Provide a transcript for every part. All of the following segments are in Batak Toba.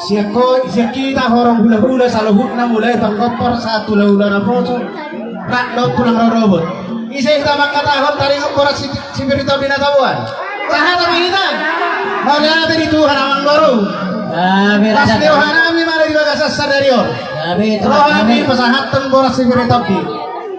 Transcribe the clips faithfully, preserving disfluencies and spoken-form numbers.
Sian ho, sian hita horong hulahula saluhutna, mulai panggompor sahat hulahula naposo, rap dohot tulang rorobot. Ise hita mangkatahon taringot boras si, sipir ni tondi na taboan? Sahat ma hita. Mauliate di Tuhan amangboru. Amin. Las ni rohanami ma di bagasan sadari on. Amin. Rohanami pasahathon boras sipir ni tondi.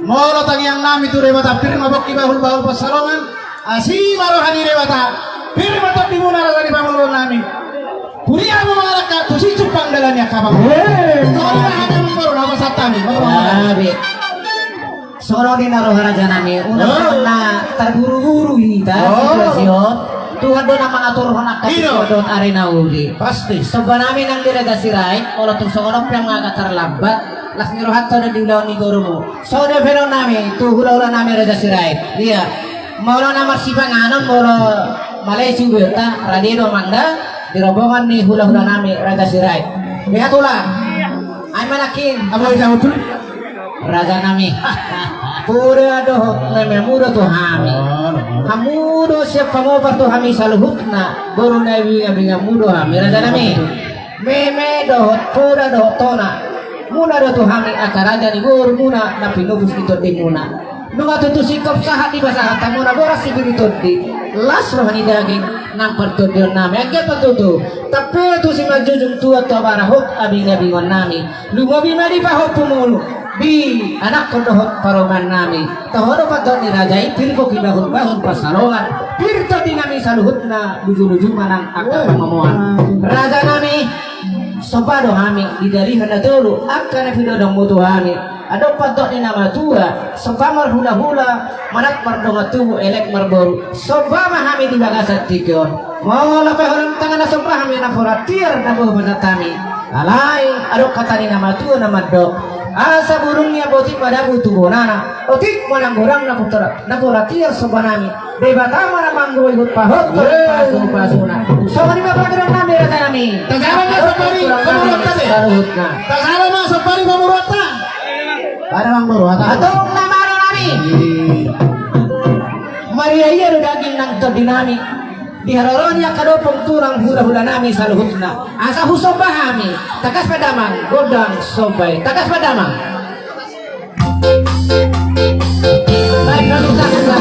Molo tangiangnami tu Debata, pir ma pongki, bahulbahul pansalongan. Asi ma roha ni Debata, pir ma tondimuna raja ni pangoluonnami. Huria ma mangalangka, tusi jumpang dalan ni angka pangoluon. Hei. Songon i ma hami amangboru na pasahat hami. Amin. Songon i ninna roha rajanami, unang na tarburu-buru hita situasi on. Tuhan do na mangaturhon angka situasi dohot ari na uli. Pasti. Sombanami nang di Raja Sirait, molo tung songon on pe angka tarlambat, las ni rohanta do di ulaon ni borumu. Songon i pe dohononnami tu hulahulanami Raja Sirait. Ia. Molo na marsipanganon, molo male sude ta, rade do amang da, di rombongan ni hulahulanami Raja Sirait. Beha tulang. Ai ma nangkin. Apa yang jawab tulang? Raja nami. Poda dohot memeamu do tu hami. Hamu do sian pamompar tu hami saluhutna. Boru na bingan-binganmu do hami, raja nami. Meme dohot poda dohot tona muna do tu hami angka raja ni borumuna na pinupus ni tondimuna. Nunga tutu singkop sahat dipasahat hamuna boras sibiri tondi. Las roha ni daging nang partondion nami. Anggiat ma tutu. Tampe tu simanjujung tua tu abara hot abingan-bingan nami. Lumobi ma di pahompumuna. Di anakkon dohot parumaen nami. Toho do pandok ni raja i, pir gok i bahul-bahul pansalongan. Pir tondi nami saluhutna, luju-luju ma nang angka pangomoan. Raja nami, somba do hami di dalihan na tolu, angka na pinodangmu tu hami. Adong pandok ni na matua, somba marhula-hula, manat mardongan tubu, elek marboru. Somba ma hami di bagasan tingki on. Molo pe holan tangan na somba hami na pola tiar na boha basa hami. Alai adong hata ni na matua na mandok. Asa burung ni ambotik madabu tu bonana. Otik ma nang godang na pola, na pola tiar somba nami. Debata ma na manggoihon pahothon pasu-pasuna. Songon i ma pangidoan nami raja nami. Tajaha ma somba ni pamoruonta. Saluhutna. Tajaha ma somba ni pamoruonta. Pada mangboru hata. Antong na maro nami. Maria-ria do daging nang tondi nami. Di haroro ni angka dompung tulang hula-hula nami saluhutna. Asa husomba hami. Tangkas ma damang, gondang somba i. Tangkas ma damang. Baik, kami tangkas ma.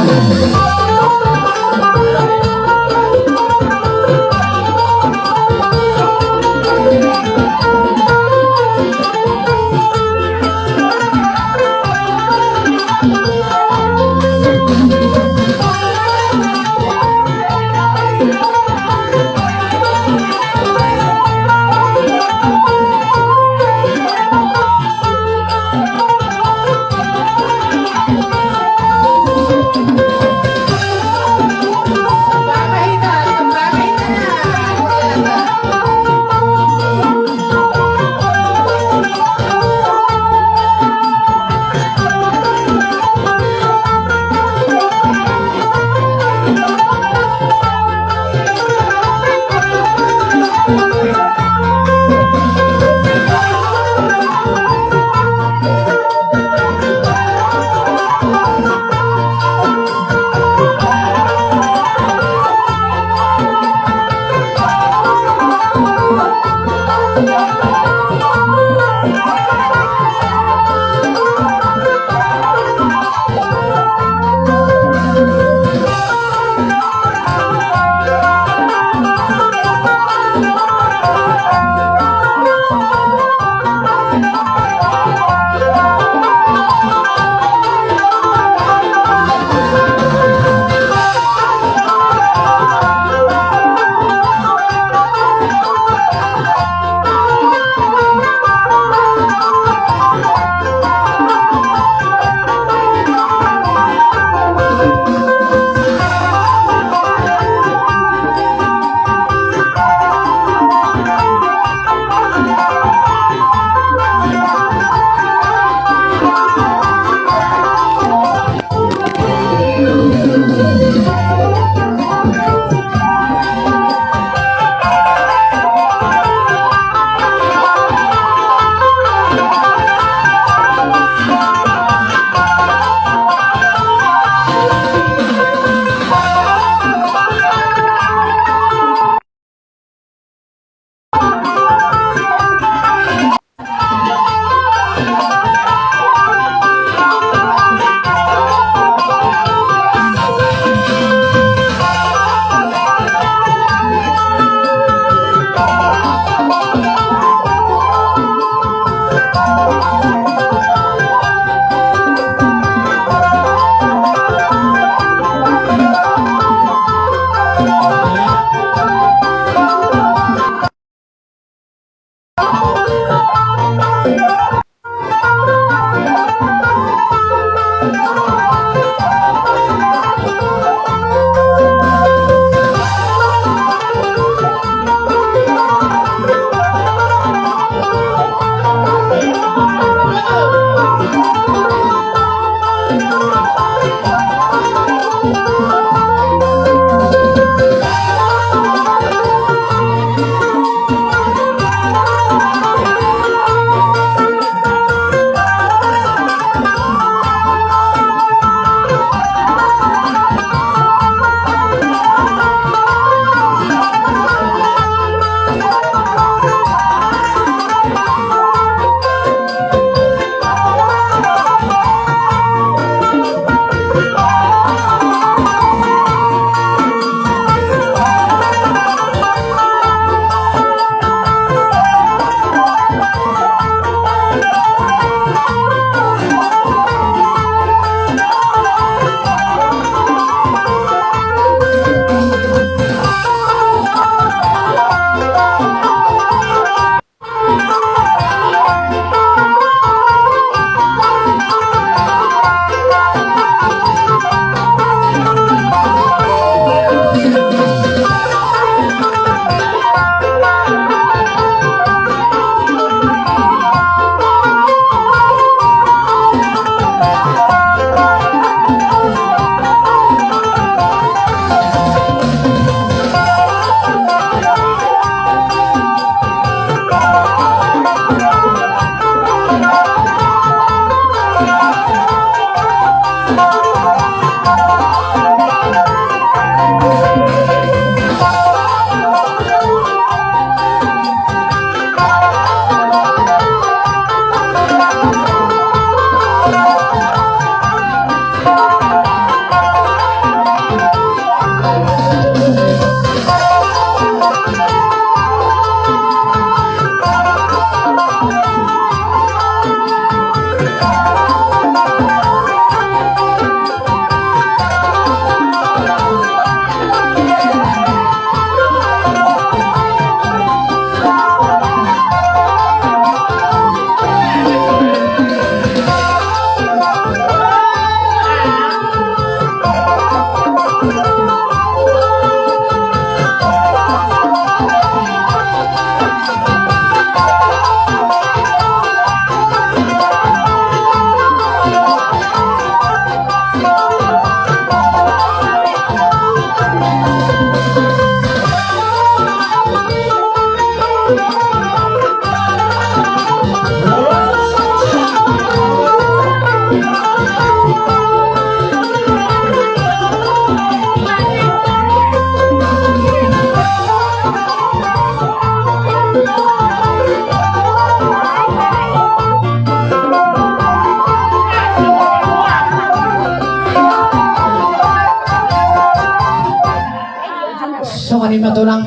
Hami ma tulang,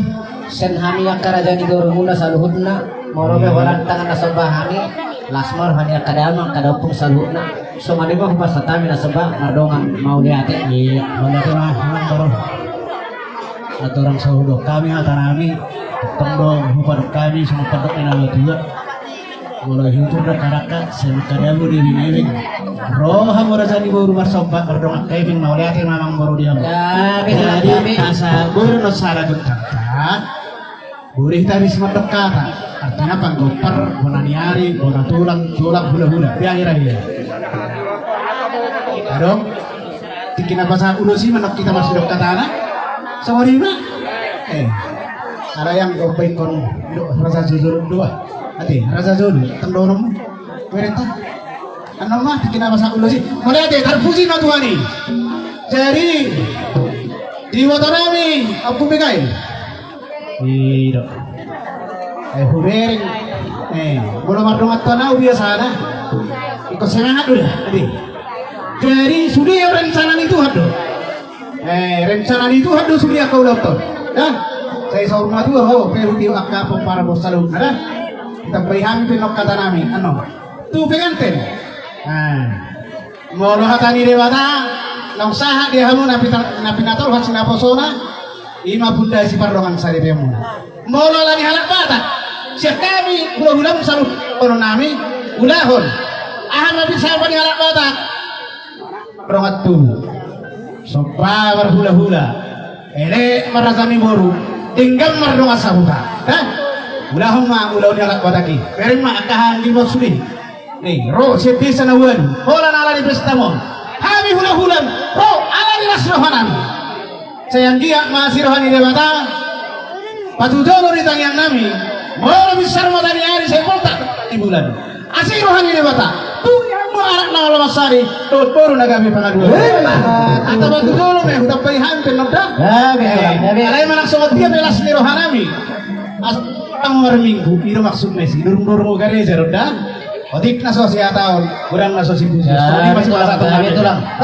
sian hami angka raja ni borumuna saluhutna, molo pe holan tangan na somba hami, las ma roha ni angka damang, angka daompung saluhutna, songon i ma hupasahat hami na somba mardongan mauliate. Iya, mauliate ma, amang boru. Aturang sahudo hami, hata nami, tong do hupadok hami, songon pandok ni na tua. Molo hiutur do karaka, sian angka dabu di binebeng. Ro hamu raja ni boru marsomba, mardongan hepeng, mauliate ma amang boru di hamu. Jadi, jadi, asa boru no sara gontangta, boru hita ris mandok hata. Artina panggompar, bona ni ari, bona tulang, tulang, hula-hula. Di akhir-akhir. Adong. Tingki na pasahat ulos i mandok hita marsidok hatana. Songon i ma. Eh. Ala yang gombeng kon do, raja jujur do. Ate, raja jujur, tong dohonon. Berenta. Annon ma, tingki na pasahat ulos i. Mauliate, tarpuji ma Tuhan i. Jadi, di iboto nami, Ompu Mikail. Ido. Eh, hubereng. Eh, molo mardongan tu anak biasana. Ingkon semangat do da. Jadi, jadi sude rencana ni Tuhan do. Eh, rencana ni Tuhan do sude angka ulaon on. Dah. Sai saur matua ho, pe hutio angka pomparan on saluhutna dah. Ditambai hami pe nang hata nami. Annon. Tu penganten. Nah. Molo hata ni Debata, naung sahat di hamu na pita-, na pinatolhas ni naposona, i ma pundasi pardongansaripeonmuna. Molo ala ni halak Batak, sian hami hula-hulamu saluhut, dohonon nami, ulahon. Aha ma pinsahaton ni halak Batak? Dongan tubu. Somba marhula-hula. Elek ma raja ni boru. Denggan mardongan sahuta. Hah? Ulahon ma ulaon ni halak Batak i. Bereng ma angka hahang di maksud i. Ni, ro sian desa na ualu, holan ala ni pesta on. Hami hula-hulam, ro ala ni las rohanami. Sai anggiat ma asi roha ni Debata, patujolo di tangiangnami, molo binsar mata ni ari sai poltak di bulan. Asi roha ni Debata, tung ma anak na malo mansari, dohot boru na gabe pangaduan. Hata patujolo ma i, hutambai hami pe annon da. Gabe, gabe. Alai manang songon dia pe las ni rohanami. As-, tang marminggu, i do maksudna i, durung-durung gareja do da. Otik na so siataon, godang na so sipuji.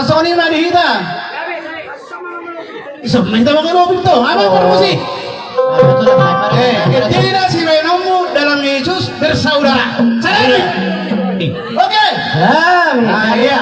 Songon i ma di hita. Isop ma hita mangalobi tong, amang parmusik. Eh, intina sibaenonmu dalam Yesus bersaudara. Sadari. Oke. Ah, iya.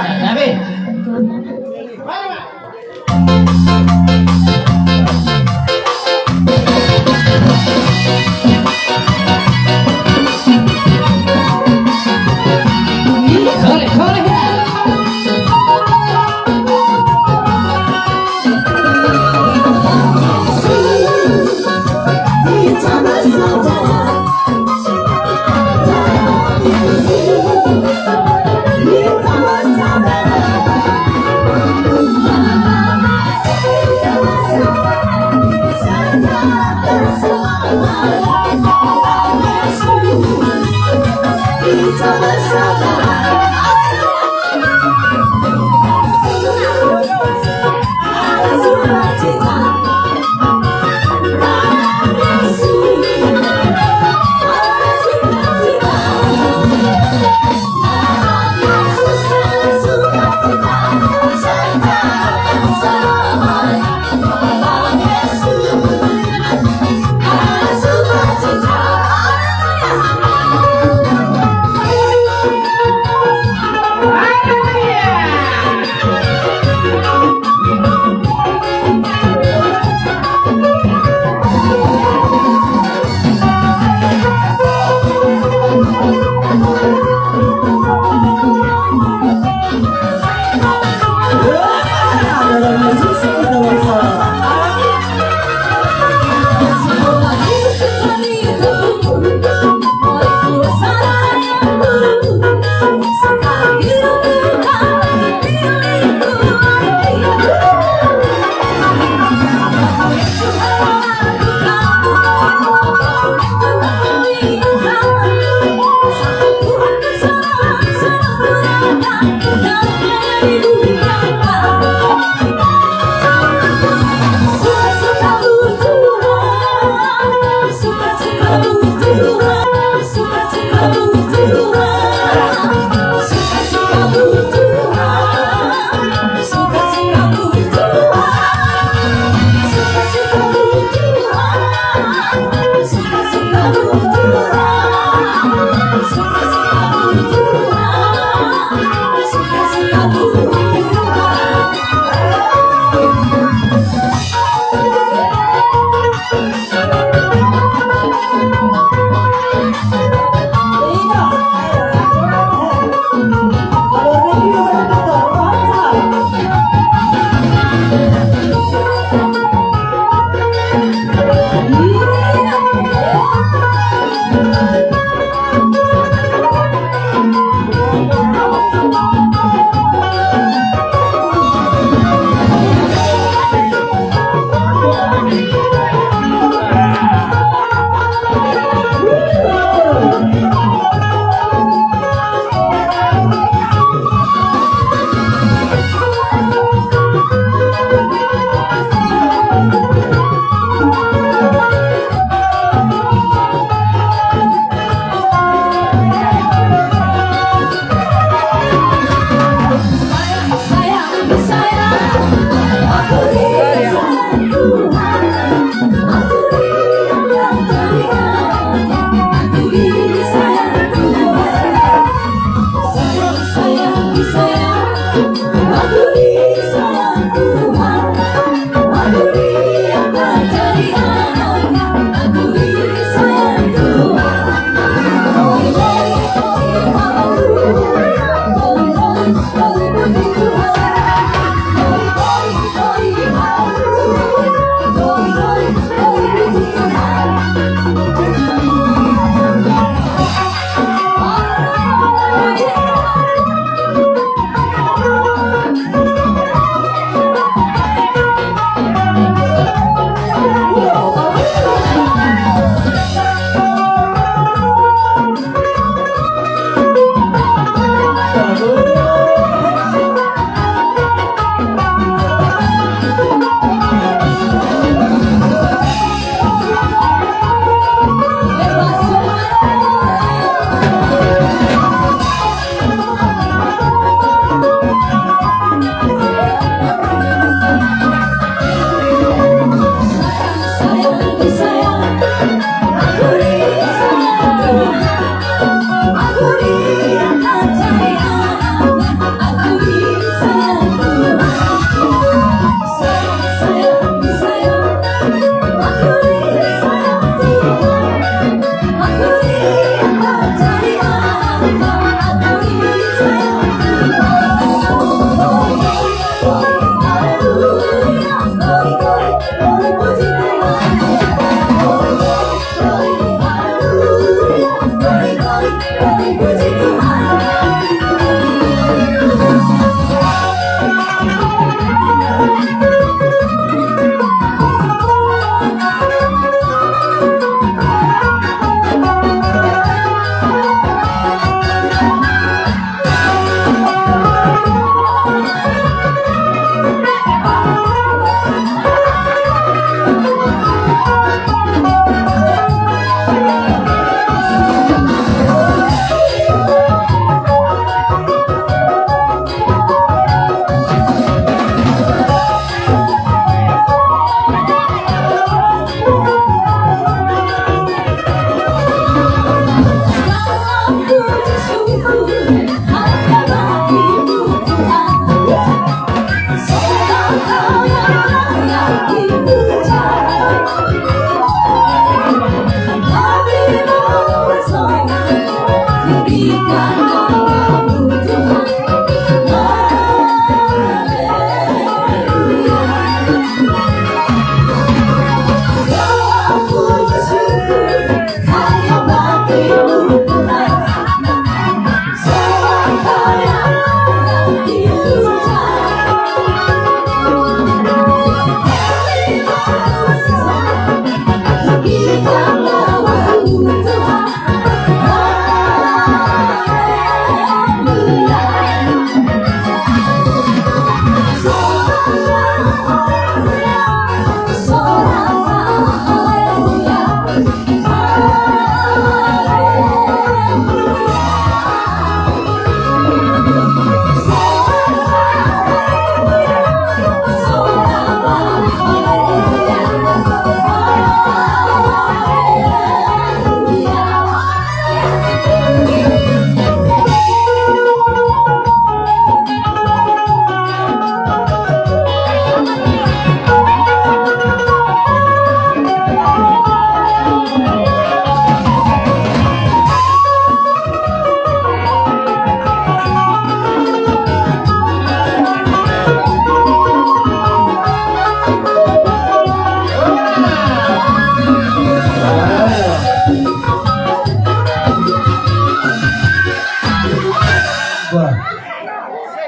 Wah.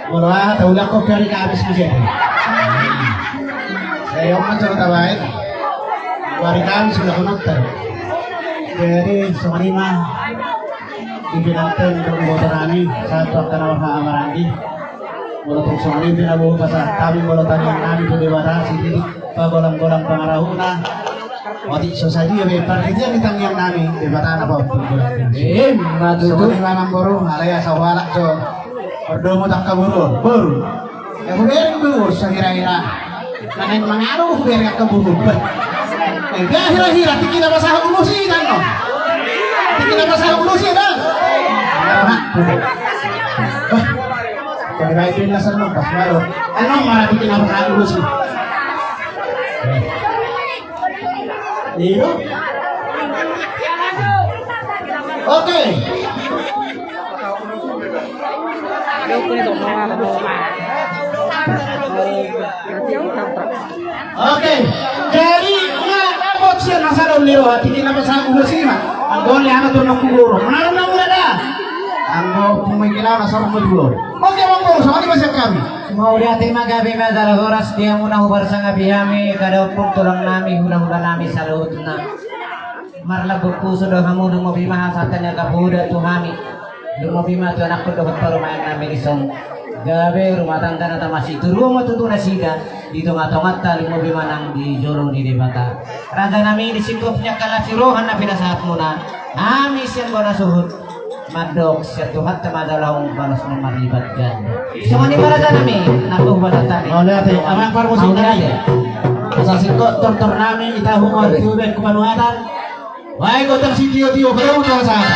Molo aha, taulak ko pe ari Kamis bisa. Saya oman sudah tabain. Hari Kamis sudah penonton. Jadi songon i ma. Di penonton dong motor ani satu akan nama maranggi. Molo tung songon i pe na boha pasahat hami molo tangiang nami tu Debata sititi. Pagolang-golang pangarahutna. Otik so sadia be parhitean ni tangiang nami, Debata na paompung golang. Ima tutu. Songon i ma amangboru, alai asa hualap jo. Pardomu tu angka boru, boru. Ya hubereng boru sahira-hira. Na naeng mangaru hubereng angka boru. Bah. Eh, bah hira-hira, tingki na pasahat ulos i, kan, no? Tingki na pasahat ulos i, kan? Bah. Bah. Jadi baik ini lasan no, pas baru. Anu, mana tingki na pasahat ulos i. Iya. Oke. Oke. Jadi, nga dapot sian na sada on ni roha, tingki na pasahat ulos i ma. Anggo ni anak tu anak kubur. Mana na mula da? Anggo pemikiran asal kubur. Oke, amangboru, songon i ma sian hami. Mauliate ma, gabe ma jala horas di hamuna, huparsangapi hami, kada ompung tulang nami, hula-hula nami saluhutna. Marlambok pusu do hamu, lumobi ma hasahatan ni angka poda tu hami. Lumobi ma tu anakkon dohot parumaen nami dison. Gabe rumah tangga na tama situru ma tutu nasida di tonga-tonganta, lumobi ma nang di jolo ni Debata. Raja nami, di singkop ni angka las ni roha na pinasahatmuna, hami sian bona suhut. Mandok sian Tuhanta ma jala hon balos na marlipat ganda. Songon i ma raja nami, nanggo hubahen hami. Mauliate, amang parmusik nami. Mauliate. Asa singkop tortor nami, i tahu ma tu be kumanuatan. Baik, kota sitio-tio, berapa kau sana?